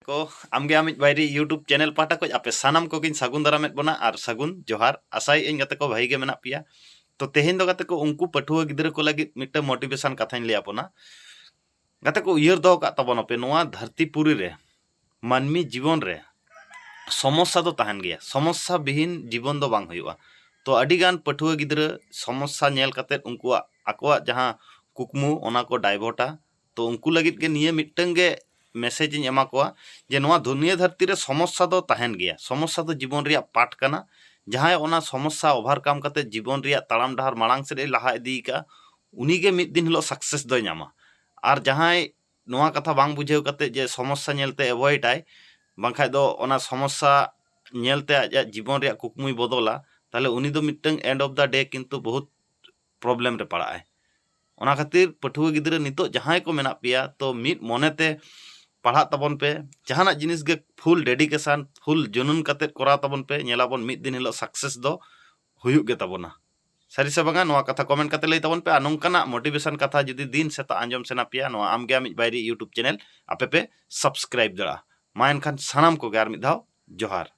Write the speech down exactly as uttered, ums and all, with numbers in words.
ᱠᱚ, ᱟᱢᱜᱮ ᱟᱢᱤᱡ ᱵᱟᱭᱨᱤ YouTube channel ᱯᱟᱦᱴᱟ ᱠᱷᱚᱱ ᱟᱯᱮ ᱥᱟᱱᱟᱢ ᱠᱚᱜᱮᱧ ᱥᱟᱹᱜᱩᱱ ᱫᱟᱨᱟᱢᱮᱫ ᱵᱚᱱᱟ ᱟᱨ ᱥᱟᱹᱜᱩᱱ ᱡᱚᱦᱟᱨ᱾ ᱟᱥᱟᱭᱮᱫ ᱟᱹᱧ ᱜᱟᱛᱮ ᱠᱚ ᱵᱷᱟᱹᱜᱤ ᱜᱮ ᱢᱮᱱᱟᱜ ᱯᱮᱭᱟ᱾ ᱛᱚ ᱛᱮᱦᱮᱧ ᱫᱚ ᱜᱟᱛᱮ ᱠᱚ ᱩᱱᱠᱩ ᱯᱟᱹᱴᱷᱩᱣᱟᱹ ᱜᱤᱫᱽᱨᱟᱹ ᱠᱚ ᱞᱟᱹᱜᱤᱫ ᱢᱤᱫᱴᱟᱝ ᱢᱳᱴᱤᱵᱷᱮᱥᱚᱱ ᱠᱟᱛᱷᱟᱧ ᱞᱟᱹᱭ ᱟᱵᱚᱱᱟ᱾ ᱜᱟᱛᱮ ᱠᱚ ᱩᱭᱦᱟᱹᱨ ᱫᱚᱦᱚ ᱠᱟᱜ ᱛᱟᱵᱚᱱᱟᱯᱮ, ᱱᱚᱣᱟ ᱫᱷᱟᱹᱨᱛᱤ ᱯᱩᱨᱤ ᱨᱮ ᱢᱟᱹᱱᱢᱤ ᱡᱤᱵᱚᱱ ᱨᱮ ᱥᱚᱢᱚᱥᱥᱟ ᱫᱚ ᱛᱟᱦᱮᱱ ᱜᱮᱭᱟ᱾ ᱥᱚᱢᱚᱥᱥᱟ ᱵᱤᱦᱤᱱ ᱡᱤᱵᱚᱱ ᱫᱚ ᱵᱟᱝ ᱦᱩᱭᱩᱜᱼᱟ᱾ ᱛᱚ ᱟᱹᱰᱤᱜᱟᱱ ᱯᱟᱹᱴᱷᱩᱣᱟᱹ ᱜᱤᱫᱽᱨᱟᱹ ᱥᱚᱢᱚᱥᱥᱟ ᱧᱮᱞ ᱠᱟᱛᱮᱫ ᱩᱱᱠᱩᱣᱟᱜ ᱟᱠᱚᱣᱟᱜ ᱡᱟᱦᱟᱸ ᱠᱩᱠᱢᱩ ᱚᱱᱟ ᱠᱚ ᱰᱟᱭᱵᱷᱚᱨᱴᱟ᱾ ᱛᱚ ᱩᱱᱠᱩ ᱞᱟᱹᱜᱤᱫ ᱜᱮ ᱱᱤᱭᱟᱹ ᱢᱤᱫᱴᱟᱝ ᱜᱮ ᱢᱮᱥᱮᱡᱽ ᱤᱧ ᱮᱢᱟ ᱠᱚᱣᱟ ᱡᱮ ᱱᱚᱣᱟ ᱫᱩᱱᱤᱭᱟᱹ ᱫᱷᱟᱹᱨᱛᱤ ᱨᱮ ᱥᱚᱢᱚᱥᱥᱟ ᱫᱚ ᱛᱟᱦᱮᱱ ᱜᱮᱭᱟ᱾ ᱥᱚᱢᱚᱥᱥᱟ ᱫᱚ ᱡᱤᱵᱚᱱ ᱨᱮᱭᱟᱜ ᱯᱟᱨᱴ ᱠᱟᱱᱟ᱾ ᱡᱟᱦᱟᱸᱭ ᱚᱱᱟ ᱥᱚᱢᱚᱥᱥᱟ ᱳᱵᱷᱟᱨᱠᱟᱢ ᱠᱟᱛᱮ ᱡᱤᱵᱚᱱ ᱨᱮᱭᱟᱜ ᱛᱟᱲᱟᱢ ᱰᱟᱦᱟᱨ ᱢᱟᱲᱟᱝ ᱥᱮᱫ ᱮ ᱞᱟᱦᱟ ᱤᱫᱤ ᱠᱟᱜᱼᱟ, ᱩᱱᱤᱜᱮ ᱢᱤᱫ ᱫᱤᱱ ᱦᱤᱞᱳᱜ ᱥᱟᱠᱥᱮᱥ ᱫᱚᱭ ᱧᱟᱢᱟ᱾ ᱟᱨ ᱡᱟᱦᱟᱸᱭ ᱱᱚᱣᱟ ᱠᱟᱛᱷᱟ ᱵᱟᱝ ᱵᱩᱡᱷᱟᱹᱣ ᱠᱟᱛᱮ ᱡᱮ ᱥᱚᱢᱚᱥᱥᱟ ᱧᱮᱞᱛᱮ ᱮᱵᱷᱚᱭᱮᱰ ᱟᱭ, ᱵᱟᱝᱠᱷᱟᱡ ᱫᱚ ᱚᱱᱟ ᱥᱚᱢᱚᱥᱥᱟ ᱧᱮᱞᱛᱮ ᱟᱡᱟᱜ ᱡᱤᱵᱚᱱ ᱨᱮᱭᱟᱜ ᱠᱩᱠᱢᱩᱭ ᱵᱚᱫᱚᱞᱟ, ᱛᱟᱦᱞᱮ ᱩᱱᱤ ᱫᱚ ᱢᱤᱫᱴᱟᱝ end of the day ᱠᱤᱱᱛᱩ ᱵᱚᱦᱩᱛ ᱯᱨᱚᱵᱞᱮᱢ ᱨᱮ ᱯᱟᱲᱟᱜᱼᱟᱭ᱾ ᱚᱱᱟ ᱠᱷᱟᱹᱛᱤᱨ ᱯᱟᱹᱴᱷᱩᱣᱟᱹ ᱜᱤᱫᱽᱨᱟᱹ ᱱᱤᱛᱚᱜ ᱡᱟᱦᱟᱸᱭ ᱠᱚ ᱢᱮᱱᱟᱜ ᱯᱮᱭᱟ, ᱛᱚ ᱢᱤᱫ ᱢᱚᱱᱮᱛᱮ ᱯᱟᱲᱦᱟᱜ ᱛᱟᱵᱚᱱ ᱯᱮ᱾ ᱡᱟᱦᱟᱱᱟᱜ ᱡᱤᱱᱤᱥ ᱜᱮ ᱯᱷᱩᱞ ᱰᱮᱰᱤᱠᱮᱥᱚᱱ, ᱯᱷᱩᱞ ᱡᱩᱱᱩᱱ ᱠᱟᱛᱮᱫ ᱠᱚᱨᱟᱣ ᱛᱟᱵᱚᱱ ᱯᱮ, ᱧᱮᱞᱟᱵᱚᱱ ᱢᱤᱫ ᱫᱤᱱ ᱦᱤᱞᱳᱜ ᱥᱟᱠᱥᱮᱥ ᱫᱚ ᱦᱩᱭᱩᱜ ᱜᱮ ᱛᱟᱵᱚᱱᱟ᱾ ᱥᱟᱹᱨᱤ ᱥᱮ ᱵᱟᱝᱟ, ᱱᱚᱣᱟ ᱠᱟᱛᱷᱟ ᱠᱚᱢᱮᱱᱴ ᱠᱟᱛᱮ ᱞᱟᱹᱭ ᱛᱟᱵᱚᱱ ᱯᱮ᱾ ᱟᱨ ᱱᱚᱝᱠᱟᱱᱟᱜ ᱢᱳᱴᱤᱵᱷᱮᱥᱚᱱ ᱠᱟᱛᱷᱟ ᱡᱩᱫᱤ ᱫᱤᱱ ᱥᱮᱛᱟᱜ ᱟᱸᱡᱚᱢ ᱥᱟᱱᱟ ᱯᱮᱭᱟ, ᱱᱚᱣᱟ ᱟᱢᱜᱮ ᱟᱢᱤᱡ ᱵᱟᱭᱨᱤ YouTube ᱪᱮᱱᱮᱞ ᱟᱯᱮ ᱯᱮ ᱥᱟᱵᱥᱠᱨᱟᱭᱤᱵ ᱫᱟᱲᱮᱭᱟᱜᱼᱟ᱾ ᱢᱟ ᱮᱱᱠᱷᱟᱱ ᱥᱟᱱᱟᱢ ᱠᱚᱜᱮ ᱟᱨ ᱢᱤᱫ ᱫᱷᱟᱣ ᱡᱚᱦᱟᱨ᱾